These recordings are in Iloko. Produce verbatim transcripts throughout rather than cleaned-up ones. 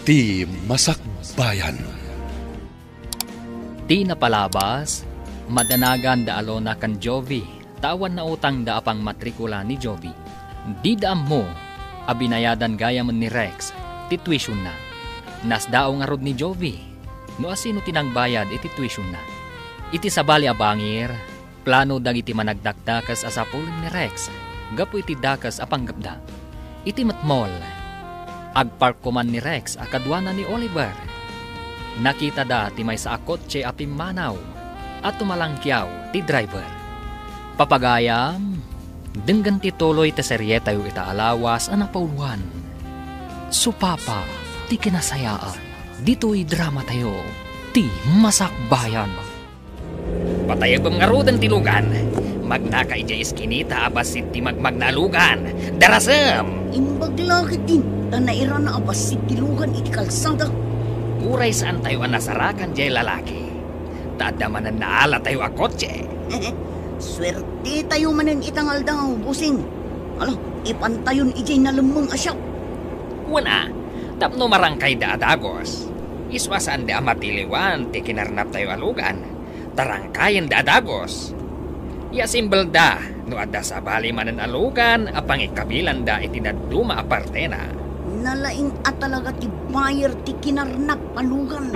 Ti Masakbayan. Ti napalabas, madanagan da Alona ken Jovi, ta awan nautangda a pangmatrikula ni Jovi. Dida ammo a binayadan gayamen ni Rex ti tuitionda. Nasdaaw ngarud ni Jovi no asino ti nangbayad iti tuitionda. Iti sabali a bangir, plano dagiti managdakdakes a sapulen ni Rex gapu iti dakes a panggepda. Iti met mall, agpark koman ni Rex a kaduana ni Oliver. Nakitada ti maysa a kotse a pimmanaw a tumalangkiaw ti driver. Papagayam, denggen ti tuloy ti serietayo ita a lawas a napauluan. Supapa ti kinasayaan. Ditoy dramatayo, ti Masakbayan. Patayabem ngaruden ti lugan. Magnaka idiay iskinita a bassit ti magmagna a lugan. Darasem! Imbag la ketdin, ta nairana a bassit ti lugan iti kalsada. Uray saantayo a nasarakan diay lalaki, ta adda manen naalatayo a kotse. Suertetayo manen ita nga aldaw, bossing. Ala, ipantayon idiay nalemmeng a shop. Wen a, tapno marangkayda a dagus. Isu a saanda a matiliwan ti kinarnaptayo a lugan. Tarangkayenda a dagus. Iasimbelda no adda sabali manen a lugan a pangikabilanda iti dadduma a partena. Nalaing a talaga ti buyer ti kinarnap a lugan.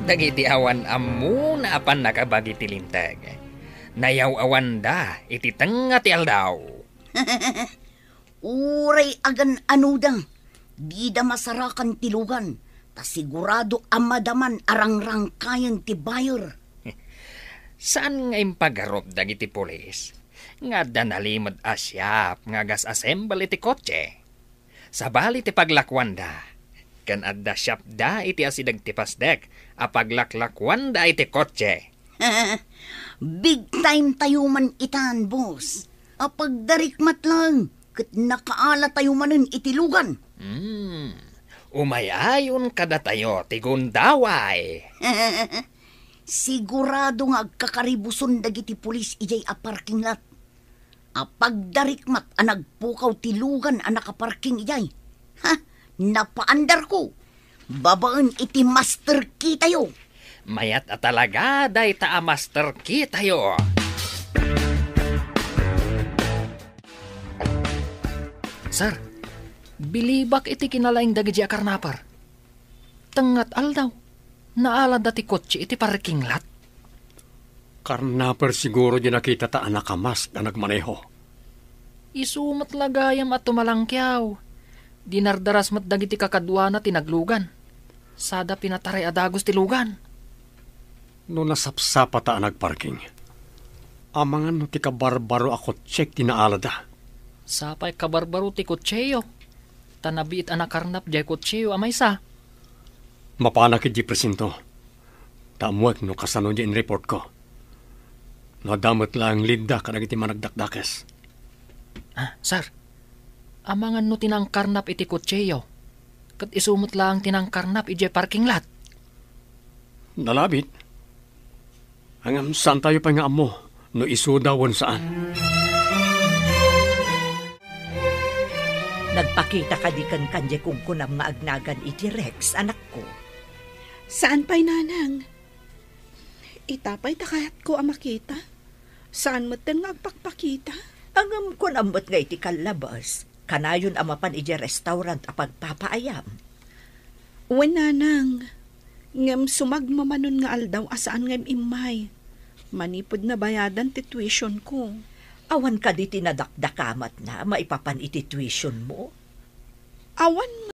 Dagiti awan ammona a pannakabagi ti linteg, nayaw-awanda iti tengnga ti aldaw. Uray agan-anoda, dida masarakan ti lugan, ta sigurado a madaman a rangrangkayen ti buyer. Saan nga impagarup dagiti pulis nga adda nalimed a shop nga agas-assemble iti kotse. Sabali ti paglakuanda, ken adda shopda iti asideg ti pasdek a paglaklakuanda iti kotse. Big time tayo man itan, boss. Apagdarikmat lang, ket nakaala tayo manen iti lugan. Hmm. Umay-ayon kadatayo ti gundaway. Sigurado nga agkakaribuson dagiti pulis idiay a parking lot. Apagdarikmat a nagpukaw ti lugan a nakaparking idiay. Ha? Napaandarko. Babaen iti master key tayo. Mayat a talaga dayta a master key tayo. Sir, bilibak iti kinalaing dagiti a karnaper. Tengnga ti aldaw, naalada ti kotse iti parking lot. Karnaper siguro di nakitata a nakamask a nagmaneho. Isu met la gayam a tumalangkiaw. Dinardaras met dagiti kakaduana ti naglugan. Sada pinataray a dagus ti lugan. No nasapsapata a nagparking, amangan no ti kabarbaro a kotsek ti naalada. Sapay kabarbaro ti kotseyo, ta nabiit a nakarnap diay kotseyo a maysa. Mapanak idiay presinto, ta ammoek no kasano diay inreportko. No adda met laeng leadda kadagiti managdakdakes. Ah, sir, amangan no ti nangkarnap iti kotseyo, ket isu met laeng ti nangkarnap idiay parking lot. Nalabit. Ngem saantayo pay nga ammo no isuda wen saan. Nagpakita kadi kenka diay kunkunam nga agnagan iti Rex, anakko? Saan pay, nanang. Ita pay ti kayatko a makita. Saan metten nga agpakpakita? Ngem kunam met nga iti kallabas, kanayon a mapan idiay restaurant a pagpapaayam. Wen, nanang. Ngem sumagmamanon nga aldaw a saan nga im-immay. Manipud nabayadan ti tuitionko. Awan kadi ti nadakdakamatna maipapan iti tuitionmo? Awan.